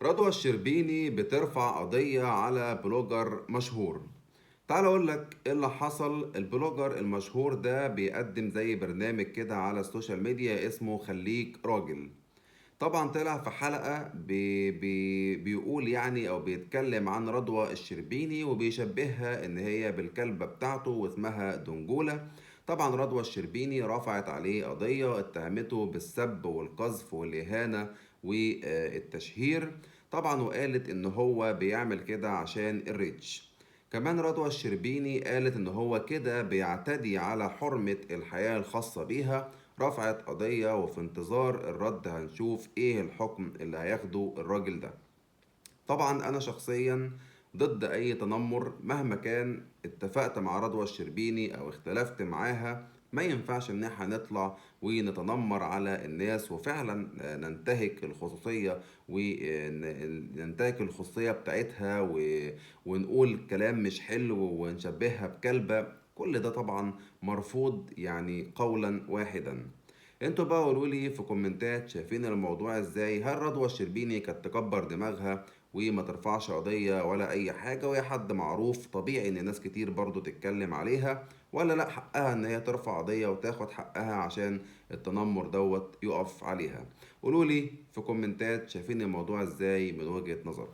رضوى الشربيني بترفع قضية على blogger مشهور. تعال اقول لك ايه اللي حصل. ال blogger المشهور ده بيقدم زي برنامج كده على ال social media اسمه خليك راجل. طبعا طلع في حلقة بي بي بيقول يعني او بيتكلم عن رضوى الشربيني وبيشبهها ان هي بالكلبة بتاعته واسمها دنجولة. طبعا رضوى الشربيني رفعت عليه قضية، اتهمته بالسب والقذف والإهانة والتشهير، طبعا وقالت ان هو بيعمل كده عشان ال reach. كمان رضوى الشربيني قالت ان هو كده بيعتدي على حرمة الحياة الخاصة بيها. رفعت قضية وفي انتظار الرد، هنشوف ايه الحكم اللي هياخده الراجل ده. طبعا انا شخصيا ضد اي تنمر مهما كان، اتفقت مع رضوى الشربيني او اختلفت معاها، ما ينفعش ان احنا نطلع ونتنمر على الناس وفعلا ننتهك الخصوصية وننتهك الخصوصية بتاعتها ونقول كلام مش حلو ونشبهها بكلبة. كل ده طبعا مرفوض قولا واحدا. انتوا بقى قولوا لي في كومنتات شايفين الموضوع ازاي. هل رضوى الشربيني كانت تكبر دماغها وما ترفعش قضية ولا اي حاجة، وهي حد معروف طبيعي ان ناس كتير برضو تتكلم عليها، ولا لا حقها ان هي ترفع قضية وتاخد حقها عشان التنمر دوت يقف عليها؟ قولوا لي في كومنتات شايفين الموضوع ازاي من وجهة نظركم.